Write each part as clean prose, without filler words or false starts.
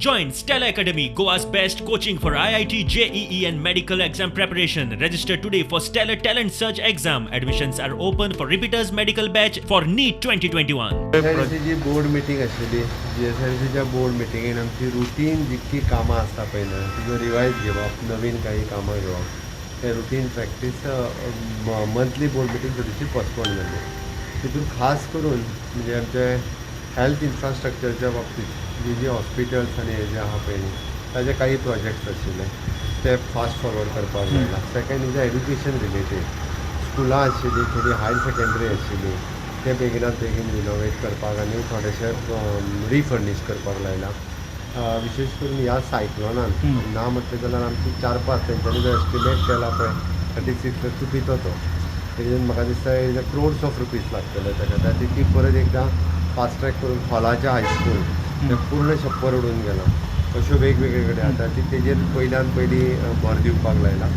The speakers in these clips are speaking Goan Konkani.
Join Stellar Academy, Goa's best coaching for IIT, JEE, and medical exam preparation. Register today for Stellar Talent Search exam. Admissions are open for repeaters medical batch for NEET 2021. जीएसआयडीसीची board meeting आशिल्ली. जीएसआयडीसीच्या बोर्ड मिटिंगेन आमची रुटीन जितकी कामां आसता पळय न्हू, तिजो रिवायज घेवप, नवीन काही कामां घेवप, ते routine practice monthly board meeting थोडीशी पोस्टपोन जाली. तितून खास करून म्हणजे आमचे हेल्थ इन्फ्रास्ट्रक्चरच्या बाबतीत जी जी हॉस्पिटल्स आनी हे जे आहा पळय न्ही, ताजे काही प्रोजेक्ट्स आशिल्ले, ते फास्ट फॉरवर्ड करपाक मेळटा. Second is education related. स्कुलां आशिल्लीं थोडीं, हायर सेकंडरी आशिल्ली, ते बेगिनात बेगीन रिनोवेट करपाक आनी थोडेशे रिफर्नीश करपाक लायलां. विशेश करून ह्या सायक्लोनान ना म्हटलें जाल्यार आमची चार पांच, तेंच्यांनी जो एस्टिमेट केला पळय 36, चुकीचो तो. तेजेन म्हाका दिसता क्रोड्स ऑफ रुपीज लागतले ताका. त्या ती परत एकदां फास्ट ट्रॅक करून खोलाचें हायस्कूल तें पूर्ण छप्पर उडून गेलां, अश्यो वेगवेगळे कडेन आतां ती तेजेर पयल्यान पयलीं भर दिवपाक लायला,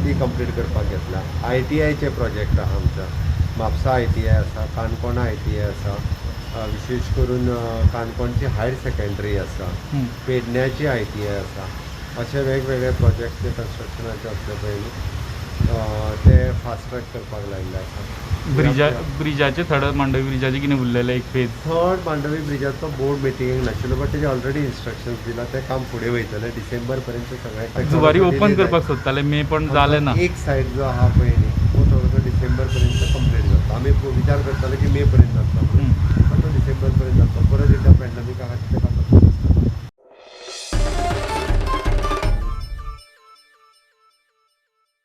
ती कंप्लीट करपाक घेतला. आयटीआयचे प्रोजेक्ट आहा आमच्या, म्हापसा आयटीआय आसा, काणकोणा आयटीआय आसा, विशेश करून काणकोणची हायर सेकंडरी आसा, पेडण्याची आयटीआय आसा. अशे वेगवेगळे प्रोजेक्ट जे कन्स्ट्रक्शनाचे आसले पळय न्ही, ते फास्ट ट्रॅक करपाक लायिल्ले आसा. ब्रिजाचे, थर्ड मांडवी ब्रिजाचे कितें उरलेलें एक फेज? थर्ड मांडवी ब्रिजाचो बोर्ड मिटिंगेक नाशिल्लो, बट तेजे ऑलरेडी इन्स्ट्रक्शन्स दिला, तें काम फुडें वयतलें. डिसेंबर पर्यंत सगळें. जुवारी ओपन करपाक सोदताले मे, पण जालें ना. एक सायड जो आहा पळय न्ही, तो थोडोसो डिसेंबर पर्यंत कंप्लीट जाता. आमी विचार करताले की मे पर्यंत.